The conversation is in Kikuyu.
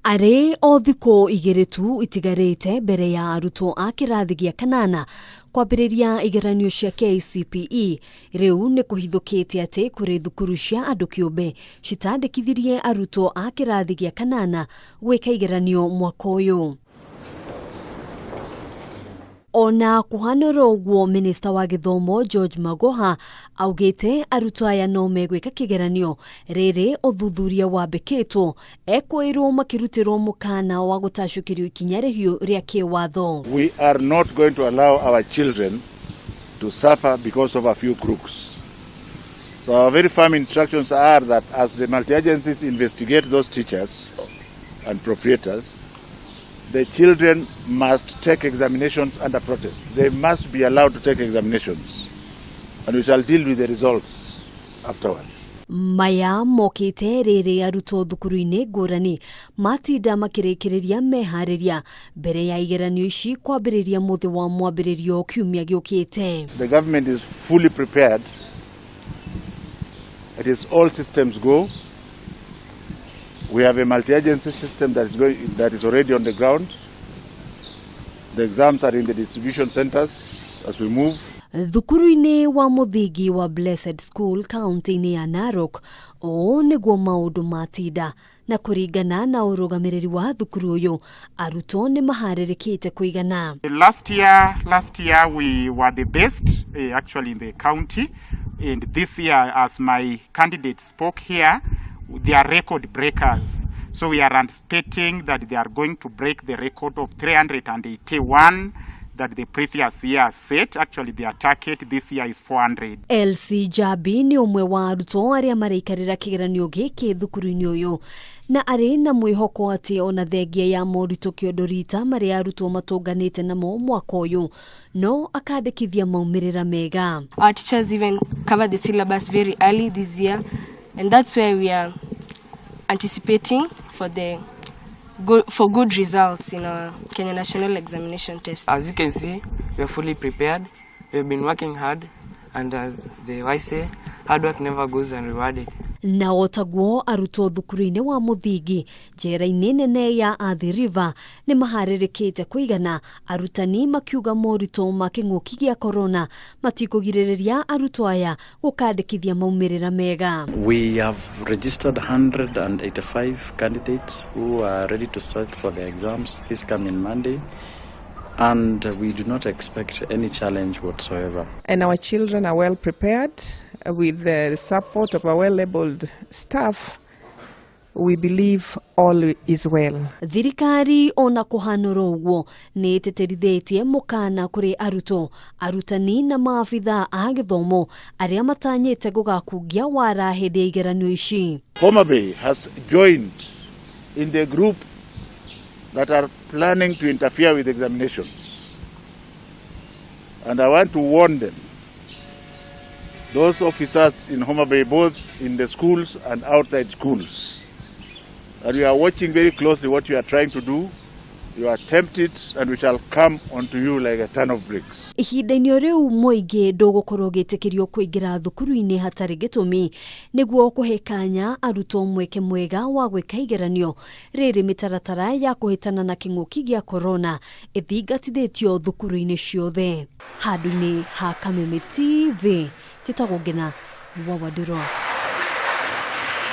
Arĩ o thikũ igĩrĩ tu itigarĩte mbere ya arutwo a kĩrathi gĩa kanana kwambĩrĩria igeranio cia KCPE, rĩu nĩ kũhithũkĩte atĩ kũrĩ thukuru cia andũ kĩũmbe citandĩkithirie arutwo a kĩrathi gĩa kanana gwĩka igeranio mwaka ũyũ. Ona kũhana oro ũguo, minista wa gĩthomo George Magoha augĩte arutwo aya no megwĩka kĩgeranio rĩrĩ ũthuthuria wambĩkĩtwo ekũĩrwo makĩrutĩrwo mũkana wa gũtacũkĩrio ikinya rĩhiũ rĩa kĩwatho. We are not going to allow our children to suffer because of a few crooks. So our very firm instructions are that as the multi-agencies investigate those teachers and proprietors, the children must take examinations under protest. They must be allowed to take examinations. And we shall deal with the results afterwards. Maya mokĩte rĩrĩ arutwo thukuru-inĩ ngũrani matinda makĩrĩkĩrĩria meharĩria mbere ya igeranio ici kwambĩrĩria mũthĩ wa mwambĩrĩrio kiumia gĩũkĩte. The government is fully prepared. It is all systems go. We have a multi-agency system that is already on the ground. The exams are in the distribution centers as we move. Thukuru-inĩ wa mũthingi wa Blessed School kaunti-inĩ ya Narok, ũũ nĩguo maũndũ matinda na kũringana na ũrũgamĩrĩri wa thukuru ũyũ, arutwo nĩ maharĩrĩkĩte kũigana. Last year we were the best actually in the county, and this year, as my candidate spoke here, they are record breakers. So we are anticipating that they are going to break the record of 381 that the previous year set. Actually, their target this year is 400. LC Jabi nĩ ũmwe wa arutwo arĩa maraikarĩra kĩgeranio gĩkĩ thukuru-inĩ ũyũ na arĩ na mwĩhoko atĩ ona thengia ya moritũ kĩondo rita marĩa arutwo matũnganĩte namo mwaka ũyũ no akandĩkithia maumĩrĩra mega. Our teachers even cover the syllabus very early this year, and that's where we are anticipating for good results in our Kenya National Examination Test. As you can see, we are fully prepared. We have been working hard, and as the wise say, hard work never goes unrewarded. Na o taguo arutwo thukuru-inĩ wa mũthingi njera-inĩ nene ya Athi River nĩ maharĩrĩkĩte kũigana, arutani makiuga moritũ ma kĩng'ũki gĩa korona matikũgirĩrĩria arutwo aya gũkandĩkithia maumĩrĩra mega. We have registered 185 candidates who are ready to start for their exams this coming Monday, and we do not expect any challenge whatsoever. And our children are well prepared with the support of our well-able staff. We believe all is well. Thirikari ona kũhanũra ũguo nĩ ĩtĩtĩrithĩtie mũkana kũrĩ arutwo, arutani na maabithaa a gĩthomo arĩa matanyĩte gũgakungia wara hĩndĩ ya igeranio ici. Homa Bay has joined in the group that are planning to interfere with examinations. And I want to warn them, those officers in Homa Bay, both in the schools and outside schools, that we are watching very closely what you are trying to do. You attempt it and we shall come onto you like a ton of bricks. Ihinda-inĩ o rĩu mũingĩ ndũgũkorwo ũgĩtĩkĩrio kũingĩra thukuru-inĩ hatarĩ gĩtũmi nĩguo kũhe kanya arutwo mweke mwega wa gwĩka igeranio rĩrĩ mĩtaratara ya kũhĩtana na kĩng'ũki gĩa korona ĩthingatithĩtio thukuru-inĩ ciothe. Handũ-inĩ ha Kameme TV, njĩtagwo Ngina wa Wandũrũ.